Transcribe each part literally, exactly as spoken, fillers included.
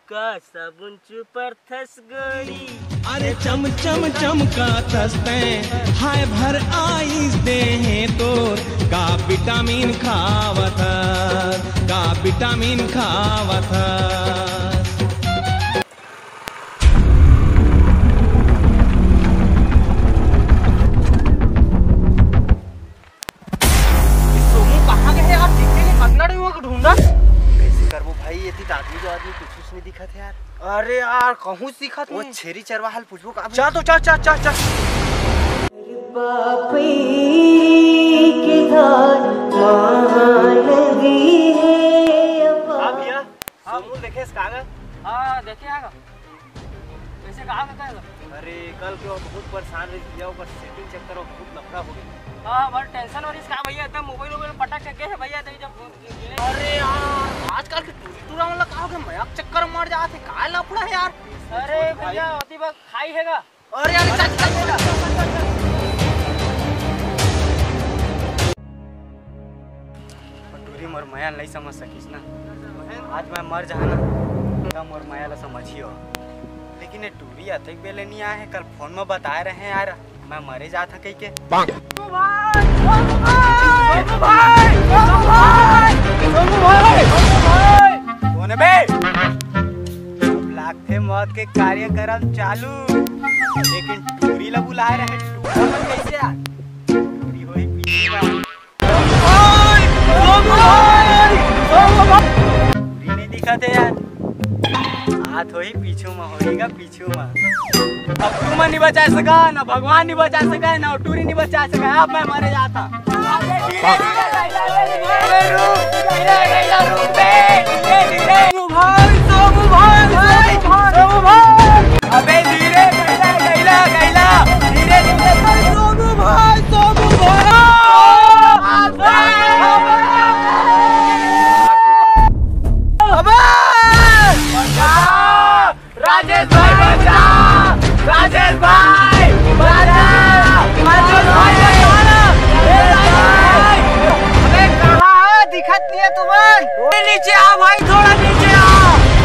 का साबुन चुपरथस गोरी। अरे चम चम चमकाथस तैं, हाय भर आइस देहे तोर, का विटामिन खावथस, का विटामिन खावथस। सोमू कहाँ गए यार? दिखे नहीं, अंगना नहीं हुआ ढूंढा। कैसे करबो भाई, ये तीत आदमी जो आदमी कुछ नहीं दिखत है यार। अरे यार, कहूँ दिखत वो नहीं। छेरी चरवाहा ल पूछबो का भाई? चल तो चल, चल, चल, चल। बापी के धार महानदी है अब। हाँ भैया, हाँ। सोमू देखे इस कागज? हाँ, देखे आगा। कैसे कहा था तेरे? अरे, कल के वो बहुत परेशान रहिस भैया, ओकर सेटिंग चक्कर में बहुत लफड़ा हो गया। हाँ, बड़ टेंशन हो रही इसका भैया, एकदम मोबाइल वोबाइल पटक के गए हैं भैया, तेरी जब फोन किए। अरे यार, आजकल के टूरी टूरा वाला का हो गया, मजाक चक्कर में मर जाते, का लफड़ा है यार? अरे भैया, अति बात खाई हैगा। अरे यार, चल, चल, चल। टूरी मोर मया ल नहीं समझ सकिस ना। आज मैं मर जाहा ना, त मोर मया ला समझियो। लेकिन ये टूरी अतेक बेले नहीं आए हे, कल फोन में बताए रहे हैं यार, मैं मरे जात हँव कहिके। सोनू भाई, सोनू भाई, सोनू भाई, सोनू भाई, सोनू भाई। कौन है बे? अब लागथे मौत के कार्यक्रम चालू, लेकिन टूरी ला बुलाए रहे, टूरा मन कैसे आ? टूरी होही पीछू मा। टूरी नहीं दिखत हे यार, हाथ होही पीछू मा, होही गा पीछू मा। अब तुमन नहीं बचा सका, ना भगवान नहीं बचा सका, ना टूरी नहीं बचा सका, अब मैं मरे जात हँव। अबे धीरे, गैला, गैला, गैला, धीरे, धीरे। सोनू भाई, सोनू भाई। अबे! राजेश भाई बचा! राजेश भाई बचा! राजेश भाई बचा! ए राजेश भाई! अबे कहाँ हो? दिखत नहीं है तुमन। ए नीचे आ भाई, थोड़ा नीचे आ।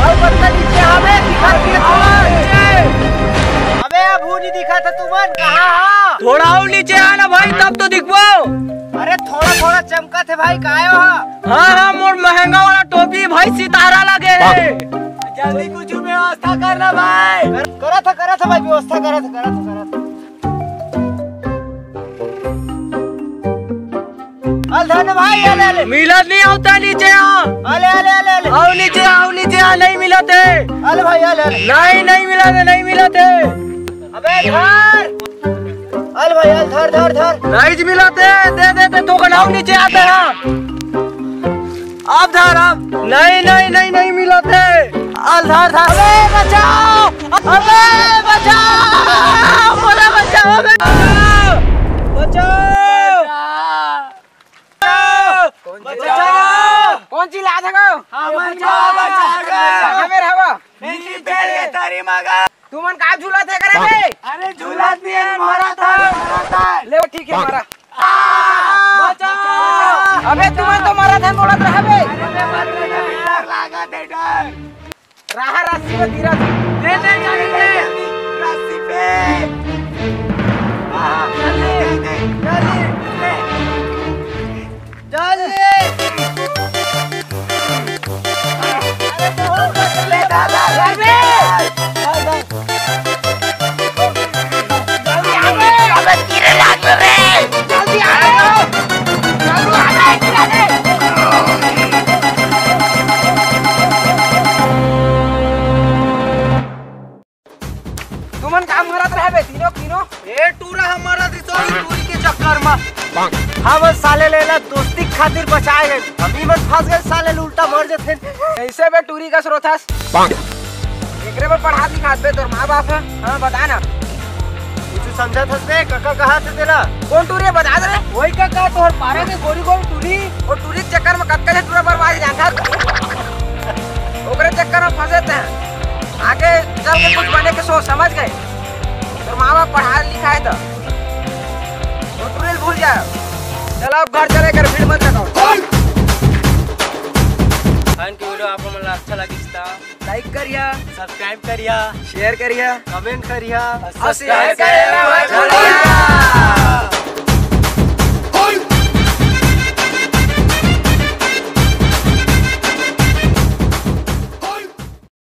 और बंदा नीचे आ बे, दिखत नहीं है तुमन। नीचे। अबे अब हूँ नहीं दिखत है तुमन, कहाँ हो? थोड़ा और नीचे आ ना भाई, तब तो दिखबो। अरे थोड़ा थोड़ा चमकत है भाई, काय हो? हाँ, हाँ, मोर महंगा वाला टोपी भाई, सितारा लगे हे। जल्दी कुछ व्यवस्था करना भाई। कर, करा था, करा था भाई, व्यवस्था करा था, करा था, करा था। अल धर ना भाई, अले, अले। मिलत नहीं होता, नीचे आ। अले, अले, अले, अले। आओ नीचे, आओ नीचे आ, नहीं मिलत हे। अले भाई, अले, अले। नहीं, नहीं मिलत हे, नहीं मिलत हे। अबे धर। अल भाई, अल धर, धर, धर। नहीं मिलत हे, दे, दे, दे, तो का नाम नीचे आता है। अब धर, अब। नहीं, नहीं, नहीं, नहीं मिलत हे। अल धर, धर। अबे बचाओ, अबे बचाओ, मोला बचाओ, अबे बचाओ। बचाओ। बचाओ। कौन चिल्लात हे गो? हमन बचाओ, बचाओ। कहाँ में रहबो? नीचे पेड़ के तरी मा गा। तुमन का झूलत हे करे बे? अरे झूलत नहीं है, मरत हे, मरत हे। ले ठीक है, मरा। आ, बचाओ। अबे तुमन तो मरत हे, बोलत रहे बे। अरे बे, मत रे, डर लागत हे, डर। रहा रस्सी में धीरज। ले, ले, ले, ले। रस्सी पे। आ, जल्दी, जल्दी, जल्दी। जल्दी। अरे, बहुत ले दादा, जल्दी। जल्दी आ बे। अबे, गिरे लाग रे। जल्दी आ बे। जल्दी आ बे, गिरे लाग। तुमन का मरत रहे बे, तीनों, तीनों? ए, टूरा हमर दिसो, ई टूरी के चक्कर मा। हाँ, बस साले ले ला दोस्ती खातिर बचाए गए। हम ही बस फंस गए, साले उल्टा मर जथे। कैसे बे टूरी का स्रोथस? एकरे बर पढ़ा लिखात बे, तोर माँ बाप हे? हाँ, बता ना। कुछ समझत हस बे, कका कहा थे तेला? कौन टूरी हे, बता दे रे। वही कका, तोर पारा के गोरी गोरी टूरी, वो टूरी के चक्कर में कतका झन टूरा बर्बाद जात हे। ओकरे चक्कर में फंसे थे। आगे चल के कुछ बने के सोच, समझ गए? तोर माँ बाप पढ़ा लिखा हे तो। वो टूरी ल भूल जाए। चल अब घर चले कर भीड़ मत लगाओ। चल। के वीडियो आप मन ला अच्छा लगिस त लाइक करिया, सब्सक्राइब करिया, शेयर करिया, कमेंट करिया। और शेयर करिया।